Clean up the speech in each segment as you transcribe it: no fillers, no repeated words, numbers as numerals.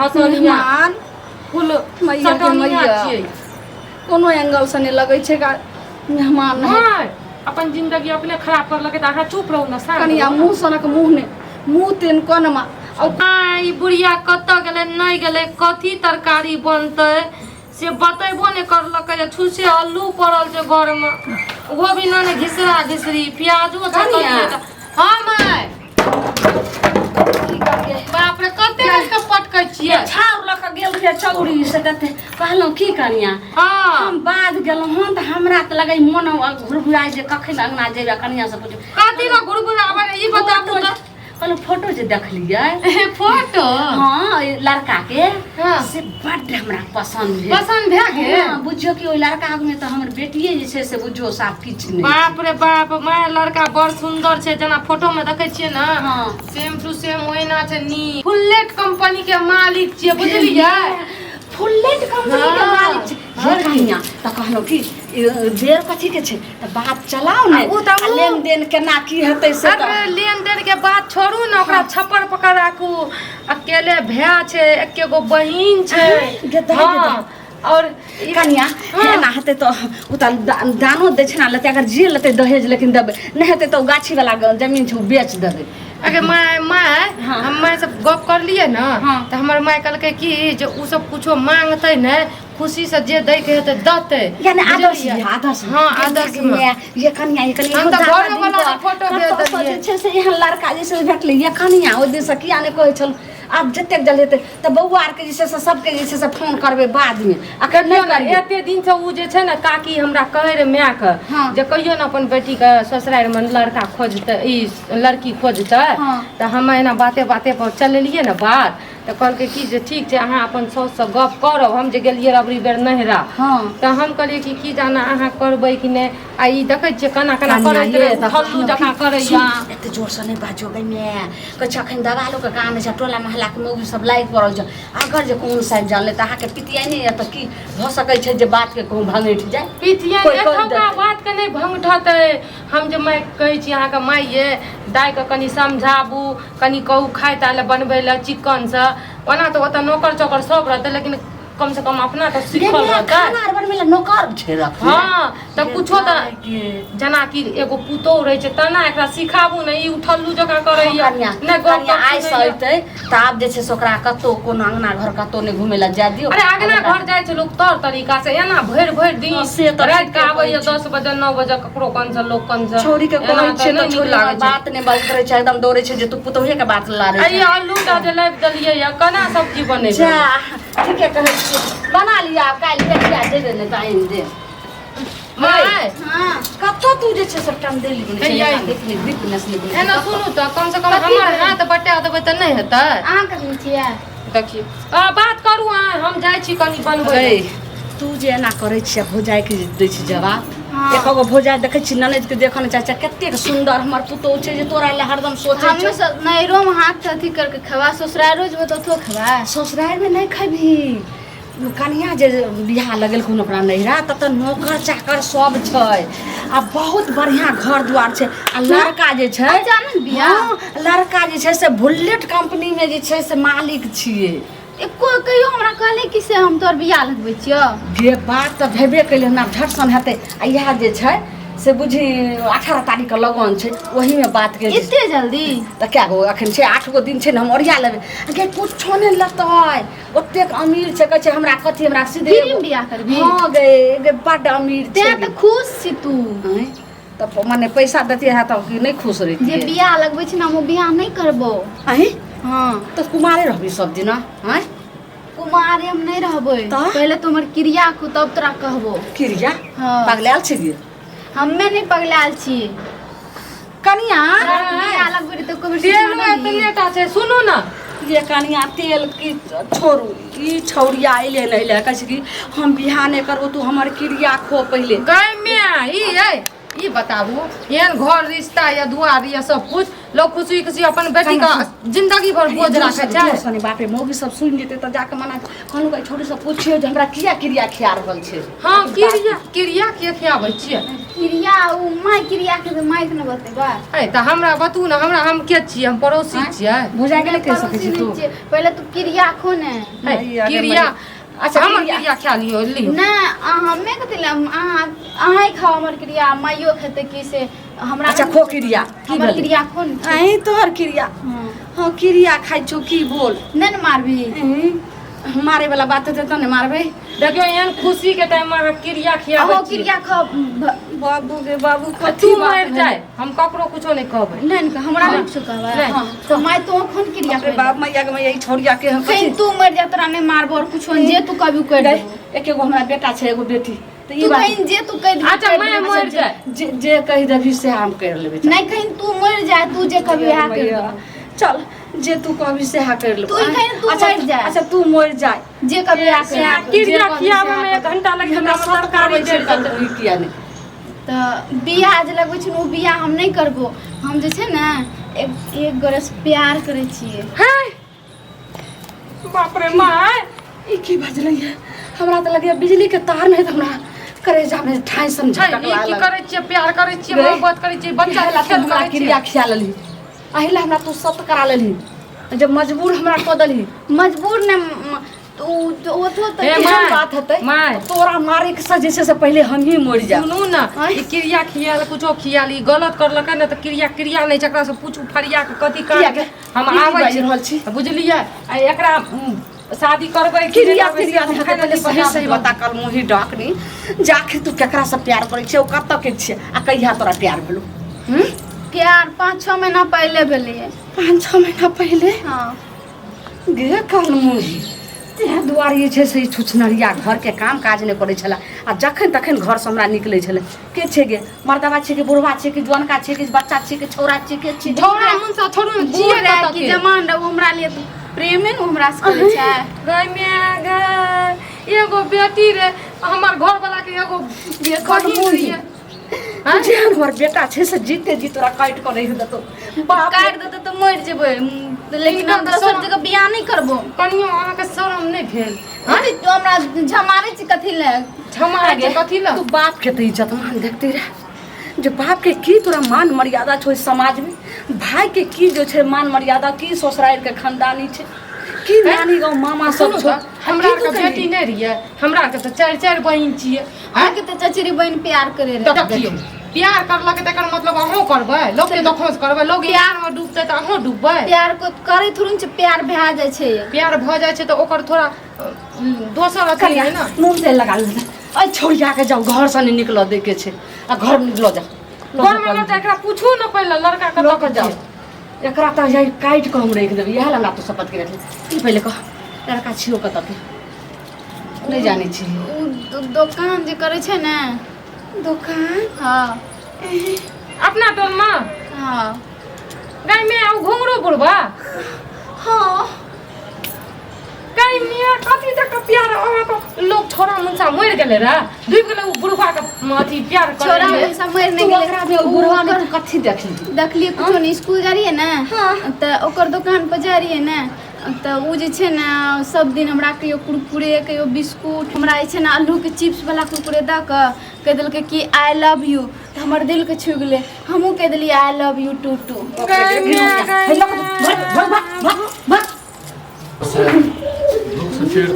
हँसनिया मेहमान फुल मैया के सटनिया मैया। छियै। कोनो एंगल से नहि लगै छै मेहमान नहि। नहि, अपन जिंदगी अपने खराब करलकै तऽ अहाँ चुप रहू ने, शांत कनिया रहू ने। मुँह सनक मुँह नहि, मुँह तेन कोनमा आ ई बुढ़िया कतऽ गेलै नहि गेलै, कथी तरकारी बनतै से बतेबो नहि करलकै। जे छुछे अल्लू पड़ल छै घरमे, ओहो भी ने घिसरा घिसरी प्याजो छै। कनिया। कनिया। हँ माय। बाप रे, कते के पटकै छियै? छाउर लऽ कऽ गेल रहियै चौरी से कते कहलहुँ की कनिया। हम बाध गेलहुँ हन तऽ हमरा तऽ लगै मोन घुरघुराइ जे कखन अङ्गना जेबै कनिया से पूछू। कथी लए घुरघुराबै, ई बताबू तऽ। कहलहुँ फोटो जे देखलियै। फोटो? हँ, ओहि लड़का के। से बड्ड हमरा पसन्द भेल। पसन्द भए गेल? हँ, बुझियौ कि ओहि लड़का आगूमे तऽ हमर बेटिए जे छै से बुझियौ साफ किछु नहि। बाप रे बाप, माय, लड़का बड़ सुंदर छै। जेना फोटो में देखै छियै ने, सेम टू सेम ओहिना छै। नी फुल्लेट कंपनी के मालिक छियै, बुझलियै? फुल्लेट कंपनी के मालिक छै। हे कनिया, तऽ कहलहुँ कि ई देर कथी के छै, तऽ बात चलाउ ने। आ उ तऽ आ लेन देन केना की हेतै से तऽ। अरे, लेन देन के बात छोड़ू ने, ओकरा छप्पर पकड़ राखू। अकेले भैया छै, एके गो बहिन छै। गे दाइ, गे दाइ। और कनिया, एना हेतै तऽ ओ तऽ दानो दै छै ने लेतै, अगर जे लेतै दहेज, लेकिन देबै नहि हेतै तऽ ओ गाछी वाला जमीन छै, ओ बेच देबै। अगे माय, माय। हम माय से गप करलियै ने, तऽ हमर माय कहलकै कि जे उ सब कुछो मांगतै ने, खुशी से जे दै के हेतै दतै। यानी आदर्श बुझलियै? बियाह, आदर्श। हँ, आदर्श मे। ये कनिया, ये कनिया। हम तऽ एगो घरे दादा वाला दिन पर फोटो भेज कतऽ सँ देलियै। जे छै से एहन लड़का जे छै से भेटलै। ये कनिया, ओहि दिनसँ किया नहि कहै छल, आब जतेक जल्दी हेतै तऽ बौआ आरके जे छै से सबके जे छै से फोन करबै बादमे, अखन नहि कहियो ने करियै। एते दिन से उ जे छै ने काकी हमरा कहै रहे मायके जे कहियो ने अपन बेटीके ससुरारिमे लड़का खोजतै, ई लड़की खोजतै। तऽ हम एना बाते बाते पर चलेलियै ने बात, तऽ कहलकै कि जे ठीक छै, अहाँ अपन साउससँ गप करब। हम जे गेलियै रबरी बेर नहिरा, तऽ हम कहलियै कि की जाना अहाँ करबै कि नहि। आ ई देखै छियै केना केना कनिया करैत ये रहै, तऽ उठल्लू कहलहुँ जकाँ कि करैया। सुन, एते जोरसँ नहि बाजो गै माय, कहै छै अखन देवालोके काम होइ छै, टोला मोहल्लाके मौगी सब लागि पड़ल छै। अगर जे कोनो साहब जानले तऽ अहाँके पितियाइ नहि यऽ, तऽ की भऽ सकै छै जे बातके कहूँ भंगठि जाय। पितिया कोइ कहि एतौका देतै। बातके नहि भंगठतै। हम जे माय कहै छी अहाँके, माय ये, दाइके कनि समझाबू, कनि कहू खाय ताय लए बनबै लए चिकनसँ। ओना तऽ ओतऽ नौकर चौकर सब रहतै, लेकिन कम से कम अपना तऽ गे सीखल माय, रहतै। खाना आर बनबै लए नौकर छै रखने? हँ, तऽ गे कुछो तऽ दाइ गे। जेना कि एगो पुतोहु रहै छै तेना एकरा सिखाबू ने। ई उठल्लू जकाँ करैया। कनिया, नहि गप कनिया, तप आइ से सुनैया। अयतै तऽ आब जे छै से ओकरा कतहु कोनो अङ्गना घर कतहु नहि घुमै लए जाय दियौ। अरे, अगना घर जाइ छै लोक तौर तरीका से, एना भरि भरि दिन हँ, से तऽ राति के ठीके आबैया कहै छी। 10 बजे, 9 बजे, ककरो कन से लोक कन से। छौरी के एना कहै तऽ छियै नहि तऽ नीक छौरी लागै हमर छै। बात नहि बाजैत रहै छै, एकदम दौड़ै छै जे तू पुतोहुए के बात लाड़ै आ ई छै। आलू टा जे लाबि देलियै या, केना सब्जी बनेबै? जा, ठीके कहै छियै, बना लिअ। आब काल्हि बेटिया जेबै ने तऽ आनि देब। माय। कतऽ तू जे छै सबटा देली बनै छै। हैया। देखने दीप नसली बनै छै। एना सुनू तऽ, कम से कम कथी हमर भेल? हाथ बटा देबै तऽ नहि हेतै? अहाँ कखन छियै? देखियौ, आ बात करू अहाँ, हम जाइ छी कनि बनबै गै, लए। तू जे एना करै छियै, भौजाइके जे दै छी जवाब। एको गो भौजाइ देखै छी ननैद के देखऽ नहि चाहै छै। कतेक सुन्दर हमर पुतोहु छै जे तोरा लए हरदम सोचै हमे छै। सब नैहरो में हाथ से अथी करके खेबा, ससुरारो जेबे तऽ ओतहो खेबा। ससुरारिमे नहि खेबही कनिया। जे बियाह लगेलखुन ओकरा नैहरा, ततऽ नौकर चाकर सब छै आ बहुत बढ़िआँ घर दुआर छै। आ लड़का जे छै अचानक बियाह? हँ, लड़का जे छै से बुलेट कंपनीमे जे छै से मालिक छियै। एको कहियो हमरा कहले कि से हम तोहर बियाह लगबै छियौ? जे बात तऽ भेबे केलै हमरा झटसन हेतै। आ इएह जे छै से बुझी 18 तारीखके लगन छै, ओहीमे बातके। एते जल्दी? तऽ कए गो एखन छै? 8 गो दिन छै ने, हम ओरिया लेबै। आ गे, कुछो नहि लेतै, ओतेक अमीर छै। कहै छै हमरा कथी, हमरा सीधे फ्रीमे बियाह करबही? हँ गे, गे, बड्ड अमीर छै। तें तऽ खुश छी तू। आँय, तऽ मने पैसा देतियै है तऽ कि नहि खुश जे रहितियै? बियाह लगबै छै ने, हम ओ बियाह नहि करबो। अहीं? हँ। तऽ कुमारे रहबी सब दिना, आँय? कुमारे हम नहि रहबै। तऽ? पहिले तू हमर क्रिया खो, तब तोरा कहबो। क्रिया? हँ। पगलायल छै गे? हमे नहि पगलायल छी। कनिया। बियाह लगबै रही तऽ एको बेर तेलो सूचना देलही? एतने टा छै, सुनू ने। ये कनिया, तेल की छोड़ू, ई छौड़िया अइले नहि अइले, कहै छै कि हम बियाह नहि करबो, तू हमर क्रिया खो पहिले। गाय में ई ये ई बताबू, एहन घर रिश्ता या दुआर या सब कुछ, लोग खुशी खुशी अपन बेटी का जिंदगी भर बोझ राखे छै। सनी, बाप रे, मौगी सब सुनि जेतै तऽ जाके मना। कहलहुँ कि छौड़ी सब पुछियौ जे हमरा किया क्रिया खिया रहल छै। हँ, क्रिया, क्रिया किया खियाबै छियै? क्रिया ओ my क्रिया के तऽ माइक ने बतेबा। ए तऽ हमरा बतू ने, हमरा हम के छियै? हम पड़ोसी छियै? भौजाइके नहि कहि सकै पड़ोसी छी नहि तू? छियै। पहिले तू क्रिया खो ने। है, मैया गे क्रिया मैया। अच्छा, हमर क्रिया। क्रिया खा लियो लियो ना अहाँ हमे कथी लए अहाँ अहाँ खाओ हमर क्रिया माइयो खेतै की से हमरा अच्छा खो क्रिया की हमर भेलै? क्रिया खो ने अहीं तोहर क्रिया हाँ। हाँ क्रिया खाइ छौ की बोल नहि ने मारबी अहीं, मारे वाला बात हेतै तब ने मारबै देखियो एहन खुशी के टाइम में अहाँ क्रिया खियाबै अहो छी क्रिया खाओ बाबू गे बाबू तू कथी बात मरि भेलै? जाए हम ककरो कुछो नहीं कहबै नहि ने हमरा नहि कुछो कहबै नहि। हाँ, तो माय तू खन क्रिया बाप रे बाप मैया के मैया ई छोड़िया के हम कहीं तू मर जा तोरा नहि मारबो और कुछो नहि, जे तू कभी कर गई, देबो एक एगो हमरा बेटा छै एगो बेटी तऽ ई तू बात कहीं जे तू कहि देबी अच्छा कर मैं देबो। मरि जाए जे जे कहि देबही से हम कर लेबै नहि कहीं तू मर जा तू जे कभी वएह कर मैया, देबो। चल जे तू कहबी सएह कर लेबै तू ही कहीं तू अच्छा मरि जा। अच्छा तू मरि जाय जे कभी वएह कर देबो। क्रिया जे कहबी खियाबै सएह में एक घंटा लग हमरा हमरा सब तरकारी करबै छै जरि कल जेतै तू किया नहि तऽ बियाह जे लगबै छै ने ओ बियाह हम नहि करबो हम जे छै ने एक एक गोरेसँ प्यार करै छियै है बाप रे माय ई की बजलै है हमरा तऽ लगैया बिजली के तार नहि तऽ हमरा करेजा में ठाइ सन है, झटक ई की लागल करै छियै प्यार करै छियै गै। मोहब्बत करै छियै बच्चा इएह के ला तू खेल हमरा करै क्रिया छियै खिया लेलही एहि ला हमरा तू सत करा लेलही जब मजबूर हमरा कऽ देलही मजबूर ने ओ तो हे तऽ माय, एहन बात हेतै माय। तऽ तोरा मारे के से जे छै से पहिले हमही मरि जायब सुनू ने ई क्रिया खियाल कुछो खियाल ई गलत करलकै ने तऽ क्रिया क्रिया नहि छै एकरा से पूछू फरिया के कथी किया काज के? हम ई की आबै बाजि रहल छी? बुझलियै आ एकरा शादी करबै कि नहि क्रिया करबै से क्रिया हम नहि खाना हेतै पहिले नहि सही बना सही देब। बता कल मुही डाकनी जे आखिर तू केकरा से प्यार करै छै ओ कतऽ के छियै आ कहिया तोरा प्यार भेलौ हूँ प्यार 5-6 महीना पहिले भेलै 5-6 महीना पहिले हाँ गे कल मुही तेँ दुआरे जे छै से ई छुछनरिया घरके काम काज नहि करै छलै आ जखन तखन घरसँ हमरा निकलै छलै के छै गे मर्दबा छै कि बुढ़वा छै कि जुअनका छै कि बच्चा छै कि छौड़ा छै के छै छौड़ा मुनसा छोड़ू ने बूढ़ छियै रहै कतऽ कि के जवान रहै ओ हमरा लिए तऽ प्रेमे ने हमरा से करै छै गै माय गै एगो बेटी रे हमर घरवाला के एगो बहिन रहियै जे हमर बेटा छै से जीते जी तोरा काटि कऽ रहि देतौ बाप रे। काटि देतै तऽ मरि जेबै लेकिन हम दोसर जगह बियाह नहि करबो कनियो अहाँके शरम नहि भेल अरे तू हमरा झमारै छी कथी लए झमारै छी कथी लए तू बाप के तऽ इज्जत मान देखते रह जे बाप के की तोरा मान मर्यादा छौ समाज में भाई के की जो छै मान मर्यादा की ससुराल के खानदानी छै की नानी गाँव मामा सब सुनू छौ तऽ हमरा की तू आरके कही? बेटी नहि रहियै हमरा आरके तऽ चारि चारि बहिन छियै अहाँके तऽ चचेरी बहिन प्यार करे रहै देखियौ प्यार करलक तकर मतलब अहूँ करबै लोक के देखो से करबै लोक प्यार में डूबतै तऽ अहूँ डूबबै प्यार को करे थोड़ी ने छै प्यार भए जाइ छै प्यार भऽ जाइ छै तऽ ओकर थोड़ा दोसर अथी कनिया है ने नून तेल लगा ले अइ छोड़िया के जाओ घर से नहीं निकल दे के छै आ घर में लऽ जा लऽ घर में जा तऽ एकरा पूछू ने पहिले लड़का लऽ कतऽ के जाओ एकरा तऽ यही काटि कऽ हम राखि देबै इएह लए हमरा तू शपथ के रखली की पहिले कह लड़का छियो कतऽ के नहि जानै छी ओ दोकान जे करै छै ने दोकान हाँ अपना टोल में हाँ गाय में ओ घुंघरू बुढ़बा हाँ गाय में कथी तक प्यार अहाँ तो लोग छोरा मुंसा मरि गेलै रे डूबि गेलै ओ बुढ़बा के अथी प्यार करै छोरा रहै। मुंसा मरि तू नहि गेलै ओकरा में ओ बुढ़वा में तू कथी देखली देखलियै कुछो नहि स्कूल जाइ रहियै ने तऽ ओकर दोकान पर जाइ रहियै ने तऽ ओ जे छै ने सब दिन हमरा कहियो कुरकुरे कहियो बिस्कुट हमरा जे छै ने आलूके चिप्सवला कुरकुरे दऽ कऽ कहि देलकै कि I love you तऽ हमर दिलके छू गेलै हमहूँ कहि देलियै I love you too too गाय में गाय हे लऽ के भाग भाग भाग भाग भाग धूप से फिर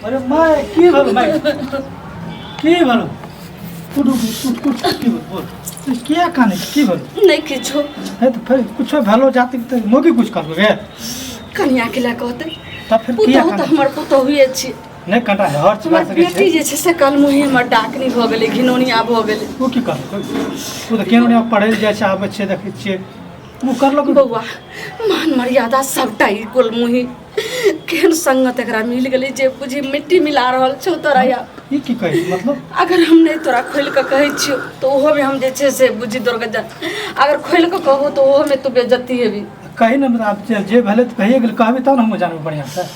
अरे my की भेल my की भेल उठ उठ उठ उठ की भेल बोल तू किया काने की भेल नहि किछो है तो फिर कुछो भेलो जाति तऽ मोगी कुछ करबे गे कनिया के लए कहतै तब फिर किया पुतहु तऽ काने हमर पुतहुए छी नहि कटा हर चीज हमर सकै बेटी छै जे छै से कल मुँहे हमर डाकनी भऽ गेलै घिनौनिया भऽ गेलै ओ की करलकै ओ तऽ केनो ने पढ़ै लए जाइ छै आबै छै देखै छियै ओ करलक बौआ मान मर्यादा सबटा ई कुल मुही केहन संगत एकरा मिल गेलै जे बुझी मिट्टी मिला रहल छौ तोरा या ई की कहै छै मतलब अगर हम नहि तोरा खोलि कऽ कहै छियौ तऽ ओहोमे हम जे छै से बुझी दुर्गजन अगर खोलि कऽ कहबो तऽ ओहोमे तू बेइज्जती हेबी कही ने मतलब आब जे जे भेलै तऽ कहिए गेल कहबी तब ने हमहूँ जानबै बढ़िआँसँ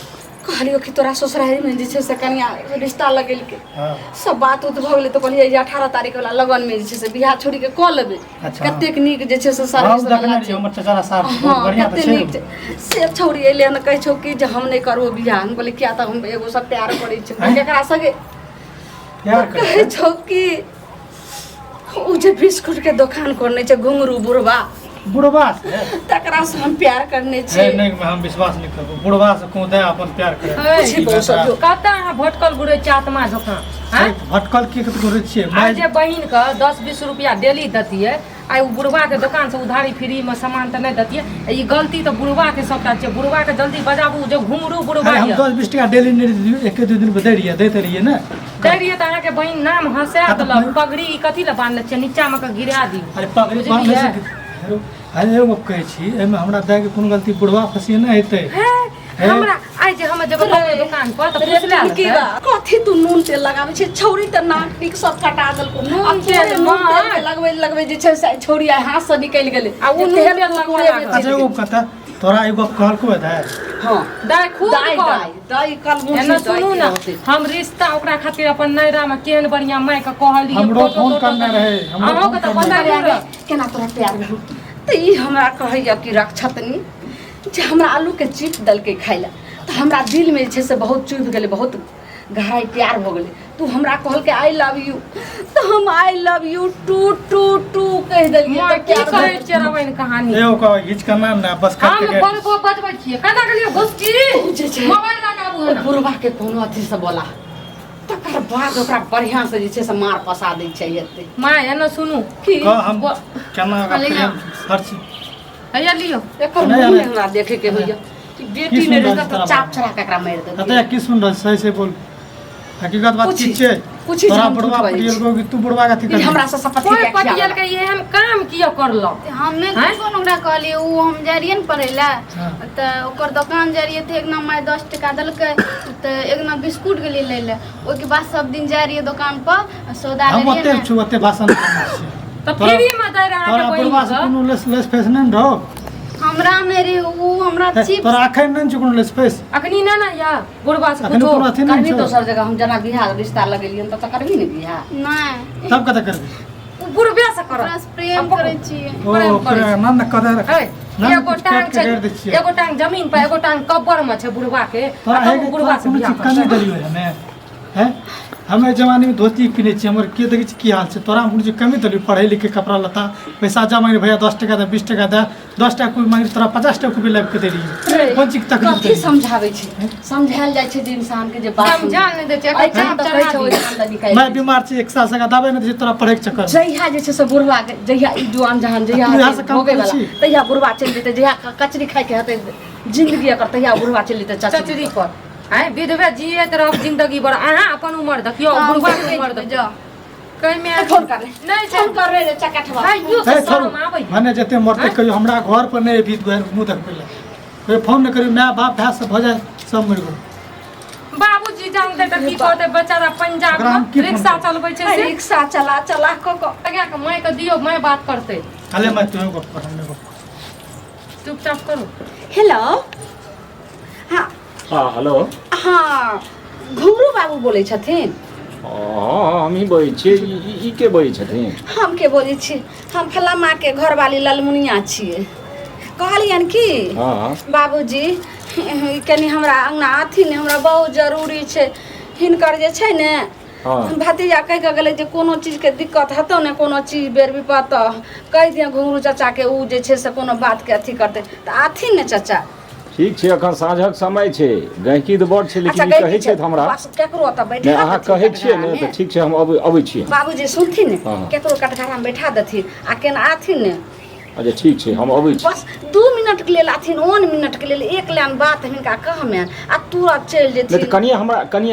कहलियो कि तोरा ससुरारिमे जे छै से कनिया रिश्ता लगेलकै हँ सब बात उत भऽ गेलै तऽ कहलियै जे 18 तारीख वाला लगनमे जे छै से बियाह छोड़िके कऽ लेबै अच्छा। कतेक नीक जे छै से हम सर्विस देखने वाला रहियै छै हमर चचरा साहब बहुत हँ बढ़िआँ तऽ कते छै नीक छै से छौड़ी एलै हन कहै छौ कि जे हम नहि करबो बियाह हम कहलियै किया तऽ हम एगो से प्यार करै छी आँय? केकरा संगे प्यार करै कहै छौ कि ओ जे बिस्कुटके दोकान खोलने छै घुंघरू बुढ़बा बुढ़वा से तकरा से हम प्यार करने छी हे नहीं हम विश्वास नहीं करबो बुढ़वा से को दे अपन प्यार करे हे, ई बेटा, कतऽ अहाँ भटकल घुरै छी आत्मा जकाँ आँय? भटकल के कत करै छियै आइ माय जे बहिन के 10-20 रुपया डेली दतियै आइ ओ बुढ़वा के दोकान से उधारी फ्री में सामान तऽ नहि दतियै ई गलती तऽ बुढ़वा के सबटा छै बुढ़वा के जल्दी बजाबू जे घुमरू बुढ़वा अरे हम यऽ 10-20 टका डेली नहि दियौ एके दू दिन पर दै रहियै दैत रहियै ने दै रहियै तऽ अहाँके बहिन नाम हँसा हाँ, तऽ देलक पगड़ी ई कथी लए बान्हले छियै नीचा मे के गिरा दियौ अरे पगड़ी बुझलियै? बान्हले से अरे एगो गप कहै छी एहिमे हमरा दाइके कोनो गलती बुढ़वा फसिए नहि हेतै हे, हमरा आइ जे हम जेबै ककरो दोकान पर तऽ पूछ लए की लेतै। बा कथी तू नून तेल लगाबै छै छौरी तऽ नाक नीक सब कटा देलको नून आ तोरे तेल नून तेल नहि। के लगबै लगबै जे छै से छौरी आइ हाथ से निकलि गेलै आ उ जे नून तेल तेल लगबऽ कुकुरे लागल। बेचि अच्छा एगो कथा तोरा एगो गप कहलको है दाइ हँ दाइ खूब दाइ कर। दाइ दाइ कल मुठी एना दाइ सुनू के ने रहतै। हम रिश्ता ओकरा खातिर अपन नैरा में केहन बढ़िया माय के कहलियै हमरो फोटो फोन तोटो करने रहे, हमरो अहूँके फोन तऽ करने पता अरे नहि अरे, केना तोरा प्यार भेल तऽ ई हमरा कहैया कि रक्षतनी जे हमरा आलूके चिप्स देलकै खाइ लए तऽ हमरा दिलमे जे छै से बहुत चुभि गेलै बहुत गहराइ प्यार भऽ गेलै तू हमरा कहलकै I love you तऽ हम I love you too too too कहि देलियै माँ तऽ की प्यार कहै भऽ छियै रामायण कहानी एगो कह घीच के नाम ना बस हम काट के बलबो बजबै छियै केना गेलियै घुसकी ओ जे छै मोबाइल लगाबू ओहि बुढ़बाके कोनो अथीसँ बोला तकर बाद ओकरा बढ़िआँसँ जे छै से मार पसा दै छै एते माँ एना सुनू की कह हम केना ओकरा अरे प्रेम हर चीज हैया लियौ एकर नहि, मुँह नहि। हमरा देखैके होइया कि बेटी की नहि सुन रहल रहता छी तऽ तोरा चाप बाप? चढ़ा कऽ एकरा मारि कतऽ देतियै की सुन रहल छी? सही से बोल हकीकत बात पूछी की छै पूछी जे तोरा हम बुढ़वा झूठ बाजै छी। पटियल कि तू बुढ़वा के अथी ई कर हमरा से शपथ कोई के पटियल के एहन काम किया करलक हम नहि आँय? कुछो ने ओकरा कहलियै ओ हम जाइ रहियै ने पढ़ै लए हाँ। तऽ ओकर दोकान जाइ रहियै तऽ एक दिना माय 10 टका देलकै तऽ एक दिना बिस्कुट गेलियै लै लए ओहिके बाद सब दिन जाइ रहियै दोकान पर सौदा हम लै रहियै ओते ने छु ओते भाषण करै छियै तऽ तोरा- फ्री में दै रहे तोरा अहाँके बहिन बुढ़वा से के कोनो लेस लेस फेस नहि ने रहो हमरा नहि रहै ओ हमरा चिप्स तोरा अखन नहि छै कोनो लेस फेस अखनी नहि ने या बुढ़वा से अखन पूछो कोनो अथी नहि करबी छौ दोसर जगह हम जेना बियाह रिश्ता लगेलियन तऽ करबी ने बियाह नहि तब कतऽ करबी ओ बुढ़बे से करत ओकरा से प्रेम करै छियै ओ प्रेम करै प्रेम ना कदर है ना एगो कुछ टांग काटि के छै गाड़ि दै छियै एगो टांग जमीन पर एगो टांग कब्बर में छै बुढ़वा के तोरा आ है तब कि बुढ़वा तोरा से कोनो बियाह चीज कमी करतै देलियौ हमे हैं हमे जमाने में धोती पिन्है छियै हमर के देखै छी की हाल छै तोरा हम कोनो चीज कमी देलियौ पढ़ै लिखै कपड़ा लत्ता पैसा जा मांगि भैया 10 टका दे 20 टका दे 10 टका कोइ मांगि तोरा 50 टका कोइ लाबि के देलियै कोन चीज के तकलीफ कथी देलियै समझाबै छै समझायल जाइ छै जे इंसान के जे बात समझा नहि दै छै एकर एहिठाम चाप तऽ कहै चढ़ा छै दियौ ओहिठाम तऽ निकालि मैं दै छै। बीमार छी एक साल से दवाइ नहि दै छै तोरा पढ़ै के चक्कर जहिया जे छै से बुढ़वा के जहिया ई जुआन जहान जहिया तू इएह से काम भोगै करै वाला छी? तहिया बुढ़वा चलि जेतै जहिया कचरी खाइके हेतै जिंदगी एकर तहिया बुढ़वा चलि जेतै चचरी चचरी पर आँय विधवे जियैत रहब जिंदगी भर अहाँ अपन उमर देखियौ हम बुढ़वा के जिबै उमर जिबै, देखियौ जाउ। कहिमे फोन कर ले नहि छै फोन कर रे चकठवा आइयो से हे छोड़ू शरम आबै भने जते मरतै कहियो हमरा घर पर नहि अबही मुँह देखबै लए कहियो फोन नहि करियो माय बाप भाय सब भऽ जाय सब मरि गेल बाबूजी जानते तऽ की कहते बेचारा पंजाब ओकरा हम में की फोन रिक्शा करब? चलबै छै से रिक्शा चला चला कऽ कऽ लगा के माय के दियौ माय बात करतै खाले मैं तुहे गप कर हमने गप कर। चुपचाप करू हेलो हाँ हाँ हेलो हाँ घुंघरू बाबू बोलै छथिन हँ हमही बजै छियै ई ई- ई के बजै छथिन हम के बजै छी हम फलामा के घरवाली ललमुनिया छियै कहलियनि कि हँ बाबूजी कनि हमरा अङ्गना आथिन ने हमरा बहुत जरूरी छै हिनकर जे छै ने हँ भतीजा कहि कऽ गेलै जे कोनो चीजके दिक्कत हेतौ ने कोनो चीज बेर विपत तऽ कहि दिअ घुंघरू चाचाके ओ जे छै से कोनो बातके अथी करतै तऽ आथिन ने चाचा ठीक छै एखन साँझक समय छै गहिकी तऽ बड़ छै अच्छा लेकिन ई गहिकी कहै छै छथि हमरा बस केकरो ओतऽ नहि बैठा अहाँ देथिन कहै छियै ने कटघरामे। तऽ ठीक छै हम अबै अबै छी हम बाबूजी सुनथिन ने हँ। केकरो कटघरामे बैठा देथिन आ केना आथिन ने अच्छा ठीक छै हम अबै छी बस 2 मिनट के लेल आथिन 1 मिनट के लेल एक लाइन बात हिनका कहमे आ तुरंत चलि नहि तऽ जेथिन कनिये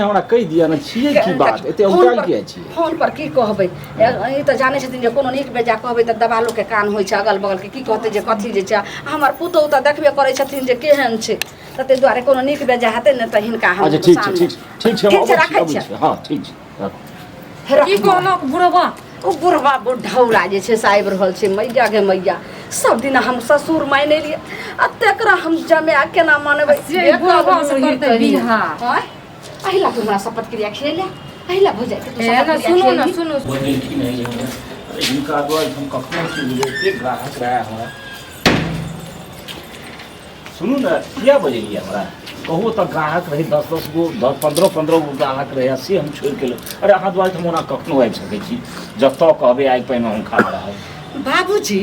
हमरा कहि दिअ ने छियै की बात एते फोन औताल पर किया छियै फोन पर की कहबै ई तऽ जानै छथिन जे कोनो नीक बेजा कहबै तऽ दबालो के कान होइ छै अगल बगल के की कहतै जे कथी जे छै आ हमर पुतोहु तऽ देखबे करै छथिन जे केहन छै तऽ ताहि दुआरे कोनो नीक बेजा हेतै ने तऽ हिनका हम अच्छा ठीक छै सामने ठीक छै ठीक छै हम ठीक छै अबै छी राखै अबै छियै छी हँ ठीक छै राखू हे की रखू कहलक बुढ़वा ओ बुढ़वा बुढ़ौरा जे छै से आबि रहल छै मैया गे मैया सब दिन हम ससुर मानि एलियै आ तेकरा हम जमाए केना मानबै से बुढ़वा से करतै बियाह। आँय अहिला तू हमरा शपथ क्रिया खिएले अहिला भौजाई के तू ए शपथ ना क्रिया सुनू ना खिएली सुनू बजेलखिन है हमरा अरे हिनका दुआरे हम कखनो की बुझै एतेक ग्राहक रहए हमरा सुनू ने किया बजेलियै हमरा कहू तऽ ग्राहक रहै 10-10 गो 15-15 गो ग्राहक रहै आ से हम छोड़ि के अरे अहाँ दुआरे तऽ हम ओना कखनो आबि सकै छी जतऽ कहबै आगि पानिमे हम खड़ा रहब बाबूजी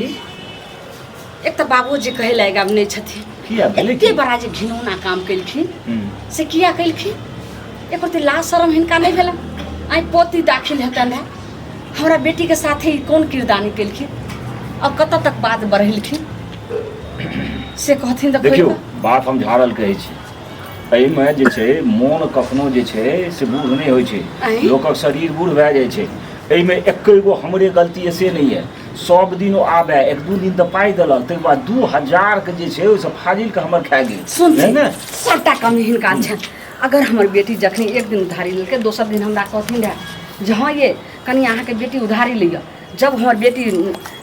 एक तऽ बाबूजी कहै लायक आब नहि छथिन। किया भेलै एते की? बड़ा जे घिनौना काम केलखिन हम्म। से किया केलखिन? एको रत्ती लाज शरम हिनका नहि भेलनि? आइ पोती दाखिल हेतनि रहए, हमरा बेटीके साथे ई कोन किरदानी केलखिन? अब कतऽ तक बात बढ़ेलखिन से कहथिन तऽ देखियौ खोलि कऽ। बात हम झाड़ल कहै छी, एहिमे जे छै मोन कखनो जे छै से बूढ़ नहि होइ छै। आँय? लोकक शरीर बूढ़ भए जाइ छै। एहिमे एके गो हमरे गलती से नहि यऽ। सब दिन ओ आबे, एक दू दिन तऽ पाइ देलक, ताहिके बाद 2000 के जे छै ओहिसँ फाजिलके हमर खा गेल। सुनथिन नहि ने सबटा कमी हिनका छनि। अगर हमर बेटी जखनी एक दिन उधारी लेलकै, दोसर दिन हमरा कहथिन रहए जे हँ ये कनि अहाँके बेटी उधारी लैए। जब हमर बेटी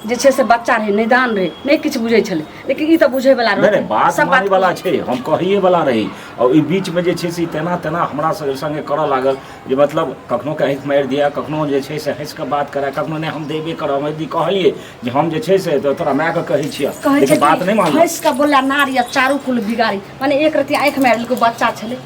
जे छै से बच्चा रहै, नैदान रहै, नहि किछु बुझै छलै, लेकिन ई तऽ बुझैवला नहि नहि रहथिन। बात सब बात मानैवला छै, हम कहैएवला रही। आओर ओहि बीचमे जे छै से तेना तेना हमरा सब सङ्गे करऽ लागल जे मतलब कखनो के आँखि मारि दिअ, कखनो जे छै से हँसि कऽ बात करए, कखनो नहि हम देबे करब। हम यदि कहलियै जे हम जे छै से तऽ तोरा मायके कहै छियह, कहै छै लेकिन बात नहि मानलक। हँसि कऽ बोलला नारी आ चारू कुल बिगाड़ी। माने एक रति आँखि मारि देलकै, बच्चा छलै,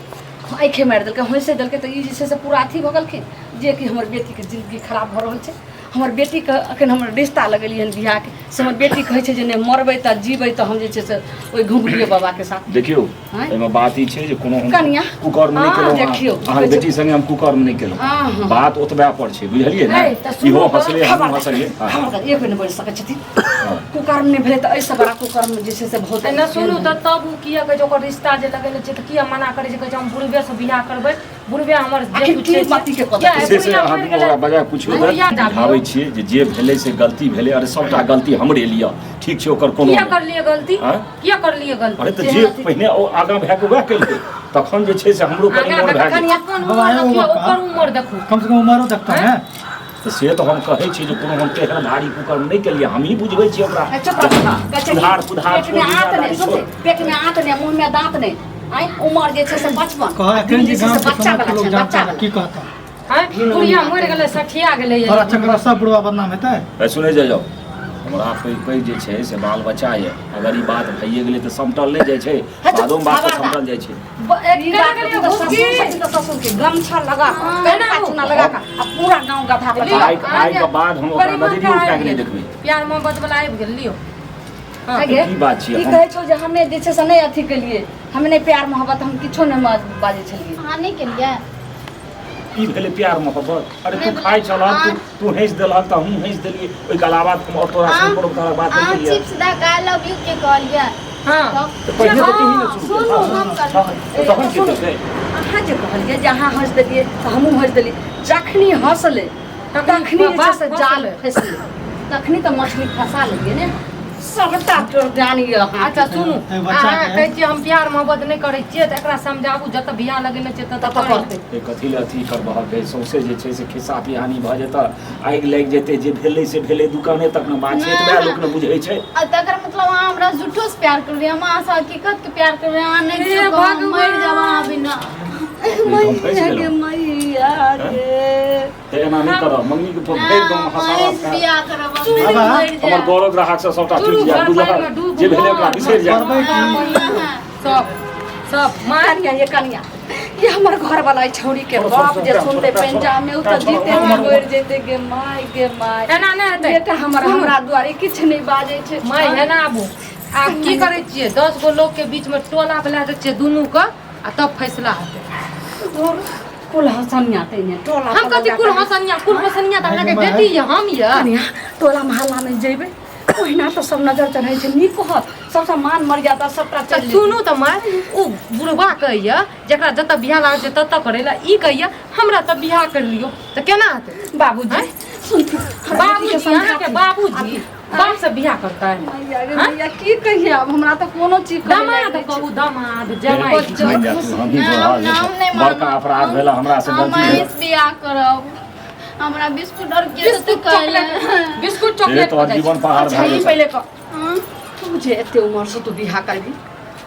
आँखि मारि देलकै, हँसि देलकै, तऽ ई जे छै से पूरा अथी भऽ गेलखिन जे कि हमर बेटीके जिन्दगी खराब भऽ रहल छै। हमर बेटीके अखन हमर रिश्ता लगेलियै हन बियाहके, से हमर बेटी कहै छै जे नहि मरबै तऽ जीबै तऽ हम जे छै से ओहि घुघुलिये बाबाके साथ। देखियौ आँय? एहिमे बात ई छै जे कोनो हम कनिया। कुकर्म नहि हँ, केलहुँ। देखियौ, अहाँके बेटी संगे हम कुकर्म नहि केलहुँ। हँ, हँ। बात ओतबे पर छै, बुझलियै ने? ऐ, तऽ सुनू इहो तऽ, हँसलै, हमहूँ खबरदार, हँसलियै। हँ, खबरदार, एक बेर नहि बजि सकै छथिन। हँ। कुकर्म नहि भेलै तऽ एहिसँ बड़ा कुकर्म जे छै से बहुत। नहि सुनू तऽ तब ओ किया कहै छै ओकर रिश्ता जे लगेने छै तऽ किया मना करै छै? कहै छै हम बुढ़बे से बियाह करबै, बुढ़बे हमर जे आखिर कुछ की छै से- पति के कऽ किया से से बुढ़िया अहाँ मरि दुनू गेलै? ओकरा बजा पुछियौ तऽ बुढ़िया दाबी बुझाबै छियै जे जे भेलै से गलती भेलै। अरे सबटा गलती हमरे लिअ, ठीक छै, ओकर कोनो किया नहि। करलियै गलती? आँय? किया करलियै गलती? अरे तऽ जे पहिने ओ आगाँ भए कऽ वएह केलकै, तखन जे छै से हमरो कनि आगाँ मोन भए गेल। कनि अपन बाबा, उमर एगो देखियौ, गप्प ओकर उमर देखू, कम से कम उमरो देखता ने। तऽ से तऽ हम कहै छी जे कोनो हम तेहन भारी कुकर्म नहि केलियै, हमही बुझबै छियै ओकरा। चुप रह। कहै छै कि उधार पुधार पेट में छोड़, आंत नहि, दुनियादारी सुनते छोड़। पेट में आंत नहि, मुंह में दांत नहि। आँय, उमर जे छै से 55, कह आ दिन एखन जे जे छै से गामके बच्चा समाजके वाला लोक छै, जानता बच्चा वाला। की कहता? आँय, बुढ़िया मरि गेलै, सठिया गेलै। तोरा चक्कर सब बुढ़वा बदनाम हेतै। ए, सुनै जाइ जाउ, हमरा पैघ पैघ जे छै से बाल बच्चा यऽ, अगर ई बात भइए गेलै तऽ समटल नहि जाइ छै, अच्छा, बादोमे बात तऽ खबरदार। समटल जाइ छै। ई बात केना तऽ ससुर घुसकी? छथिन तऽ ससुर के गमछा लगा कऽ, केना करिका हो? चूना लगा कऽ आ पूरा गाँव गधा पर लिअ, आइ आइके बाद हम ओकरा परिमल नजरियो उठा कऽ आबि नहि गेल। देखबै। प्यार मोहब्बत वाला आबि गेल, लियौ। हँ। गे, की बात छियै? ई हम कहै छौ जे हमे जे छै से नहि अथी केलियै, हमे नहि प्यार मोहब्बत, हम किछो नहि बाजै छलियै। अहाँ नहि केलियै? ई भेलै प्यार मोहब्बत? अरे तू नहि खाइ छलहक, अहाँ- तू हँसि देलहक तऽ हमहूँ हँसि देलियै, ओहिके अलावा हम आओर तोरा संग कोनो तरहक बात नहि अहाँ केलियै। चिप्स दऽ कऽ I love you के कहलियै? हँ। तऽ पहिने तऽ तूही ने शुरू सुनू, केलहक। हम कहलियै। हँ, तहन की केलकै? अहाँ जे कहलियै जे अहाँ हँसि देलियै तऽ हमहूँ हँसि देलियै, जखनी हँसलै तखनी जे छै से जाल फँसलै, तखनी तऽ मछली फँसा लेलियै ने। सबटा जान यऽ अहाँके। अच्छा सुनू, ए, बच्चा अहाँ के- कहै छियै हम प्यार मोहब्बत नहि करै छियै, तऽ एकरा समझाबू, जतऽ बियाह लगेने छियै ततऽ ततऽ करतै। करतै। ए, कथी लए अथी करबहक? हे, सौंसे जे छै से खिस्सा पिहानी भऽ जेतऽ, आगि लागि जेतै। जे भेलै से भेलै, दुकाने तक ने बात छै, एतबे लोक ने बुझै छै। आ तकर मतलब अहाँ हमरा झूठोसँ प्यार करबै? हम अहाँसँ हकीकतके प्यार करबै, अहाँ नहि हे किछो कहू, हम मरि जायब अहाँ बिना। ई तऽ हम फँसि मैया गे गेलहुँ। मैया गे। तऽ एना नहि करब, मङ्गनीके भरि गाँव हँसाबऽ। महेश बियाह करब, हम नहि बाबा, मरि हमर जायब। गौरव ग्राहक सब सबटा टूटि जायत, घर बुझलहक? पानिमे डूब जे भेलै ओकरा मर। बिसरि जायत। करबै की? सब सब मार कनिया ये कनिया ये, हमर घर वाला छौड़ी के छोड़ो, बाप छोड़ो, जे छोड़ो, सुनते छोड़ो, पंजाब में, उ तऽ छोड़ो, जीते छोड़ो, में छोड़ो। मरि जेते। गे माय गे माय, एना नहि हेतै। बेटा हमर हमरा दुआरे किछु नहि बाजै छै। माय, एना आबू। आब की करै छियै? 10 गो लोक के बीच में टोला पर लए दै छियै दुनू के आ तब फैसला हेतै। कुल हसनिया तैने टोला हम पर कथी लगा कुल कऽ- हसनिया? कुल हसनिया तऽ अहाँके माय। बेटी यऽ, हम यऽ। कनिया, टोला मोहल्ला में जेबै ओहिना तऽ सब नजर चढ़ै छै। नीक कहत, सबसँ मान मर्यादा सबटा तऽ चलि जेतै। सुनू तऽ माय, ओ बुढ़बा कहैया जकरा जतऽ बियाह लागल छै ततऽ करै लए, ई कहैया हमरा तऽ बियाह कर लियौ, तऽ केना हेतै? बाबूजी सुनथिन, हमरा बाबूजी बेटीके अहाँके समझाथिन। बाबूजी बाप से बियाह करतै? मैया गे मैया, की कहिए आब, हमरा तऽ कोनो चीज कहै लायक दमाद नहि छै। कहू, दमाद जमाई। मानि जा तू, हमही नाम बढ़ल नाम नहि जे बड़का मानब। अपराध भेल हमरा से, हम गलती भेल। महेश बियाह करब, हमरा बिस्कुट और के बिस्कुट देतै कहले? चॉकलेट, बिस्कुट हे चॉकलेट तोहर जीवन पहाड़ अच्छा भए ई गेल। पहिले कह, हाँ? तू जे एते उमर से तू बियाह करबी,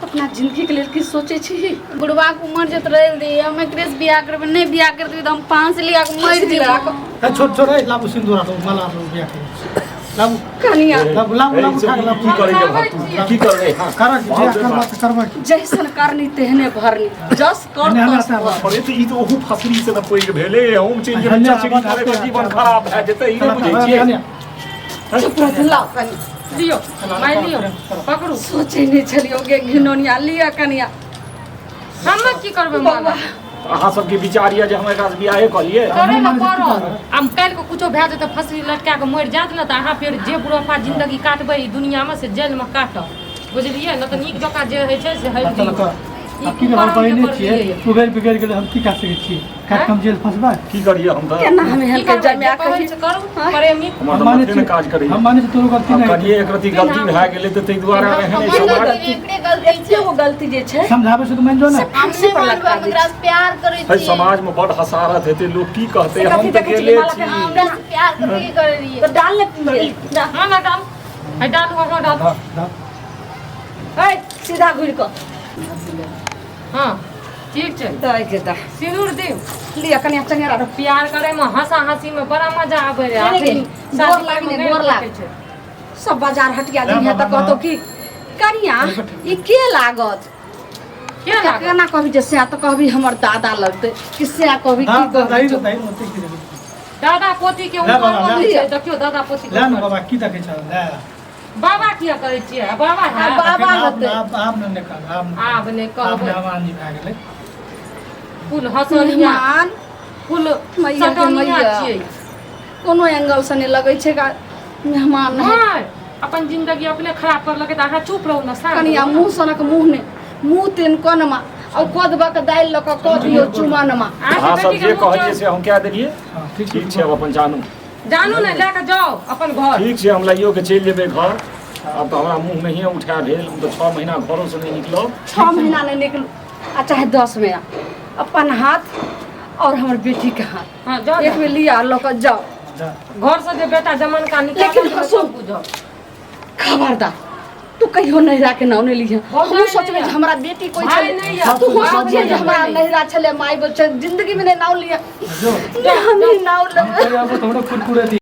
अपना जिंदगी के लेल की सोचै छी? बुढ़बाके उमर जत रहि दी, हम एकरे से बियाह करबै। नहि बियाह कर देबै तऽ हम फांसी लगा कऽ मरि फांसी लगा जेबै। ए, छोड़ छोड़, ए, लाबू सिन्दूर आर माला आर, बियाह करै छी। लाबू। कनिया। लाबू लाबू लाबू, उठा के लाबू। की करै छै भक्त? की करबै? हाँ, करऽ की? बियाह करबा तऽ करबा की? जैसन करनी तेहने भरनी, जस कर हने हने तस आबऽ। भर। अरे तऽ ई तऽ ओहू फसरी से ने पैघ भेलै। हम चलि जेबै हने चचरी आबऽ, करे आबऽ, जीवन आबऽ। खराब भए जेतै, ई नहि बुझै छियै? हने। चुप रह, लाओ कनी। लियो माय लियो पकड़ू। सोचै नहि छलियौ गे घिनौनिया, लिअ कनिया। हम की करबै माला? अहाँ सबके विचार यऽ जे हम एकरा से बियाहे कऽ लियै? करे ने पड़त। आब काल्हि के कुछो भए जेतै, फसरी लटका के मरि जायत ने, तऽ अहाँ फेर जे बुढ़ापा जिंदगी काटबै ई दुनियामे से जेलमे काटब, बुझलियै ने? तऽ नीक जकाँ जे होइ छै से होइ चल दियौ। कर ई आब की करब, हम कुकर्म जे पहिने करलियै। छियै, उगड़ि बिगड़ि गेलै, हम की कऽ सकै छियै? काल्हि हम जेल फंसबै। की करियै हम तऽ? केना हम की एहन के करबै? जमाए जे कहै कही छै करू प्रेमी। हमर हम तऽ मानै माथे छी ने काज करैए। हम मानै छी तोरो गलती आब नहि। कनिए एक रत्ती गलती भए गेलै तऽ ताहि दुआरे एहन हमर समाज गलती नहि, एकरे गलती छै। एतेगो गलती जे छै समझाबै से तऽ मानि जो ने। हम फांसी नहि पर मानबै, लटका हम दै एकरा से प्यार करै है छियै। समाजमे बड हसारत हेतै, लोक की कहतै? से हम कथी तऽ देखै छियै, गेले माला छी। के हमरा से प्यार कथी करै रहियै? तऽ डाल ने। हाँ ना, डाल है, डालू, हाँ डालू। हाँ, हाँ। है सीधा घुरि कऽ। हाँ ठीक छै। दऽ के दऽ। सिंदूर दियौ। लिअ कनिया, चंगेरा रख। प्यार करे में हंसा हंसी में बड़ा मजा आबे रे। नहीं, आखिर नहीं, शादी गोर लाग में ने, नहि गोर लाग। पटै छै। सब बाजार हटिया ले दिहे तऽ बाबा। कहतौ कि कनिया ई के लागत? के लागत? केना कहबी जे सएह तऽ कहबी हमर दादा लगतै कि सएह कहबी की दा- कहबी? दही दो, दही दो, ओते की देबै? दादा पोती के ले उमर बाबा, में ले। छै, देखियौ दादा पोती के ले ने उमर। बाबा, की देखै छह? ले। बाबा किया कहै छियै? बाबा है। आ, बाबा एखन आब होतै। आब आब ने कहब, आब ने। आब नहि आब कहबै। ने हवान जी भए गेलै। कुल हंसनिया मेहमान कुल मैया के सटनिया मैया। छियै। कोनो एंगल से नहि लगै छै मेहमान है। नहि, अपन जिंदगी अपने खराब करलकै तऽ अहाँ चुप रहू ने, शांत कनिया रहू ने। मुँह सनक मुँह ने मुँह तेन कोनमा आ कदबा के दालि लऽ कऽ कऽ दियौ चुमनमा। अहाँके अहाँ सब बेटीके जे मुँह कहलियै से हम कए देलियै। हँ, ठीक। ठीक छै, आब अपन जानू। जानू ने, लए कऽ जाउ अपन घर। ठीक छै, हम लैयो के चलि जेबै घर। आब तऽ हमरा मुँह नहिए उठा भेल, हम तऽ 6 महीना घरोसँ नहि निकलब। 6 महीना नहि निकलू आ चाहे 10 महीना, अपन हाथ और हमर बेटी के हाथ। हाँ जाउ। एक बेर लिया लऽ कऽ जाउ। जा। घर से जे बेटा जमनका निकालत लेकिन ने, हँसू। सब बुझब। खबरदार, तू कहियो नैहरा के नाम नहि लिहे। बहुत हमहूँ भाई सोचबै नहि जे हमरा बेटी कोइ भाई छलै। नहि यऽ। तू बाप सोचिए नहि जे हमरा यऽ। नैहरा छलै, माय बच्चा जिंदगी में नहि नाम लिअ। जो। नहि, हम ही नाम हम लेबै। कहियो आबो तऽ हमरो कुरकुरे दी।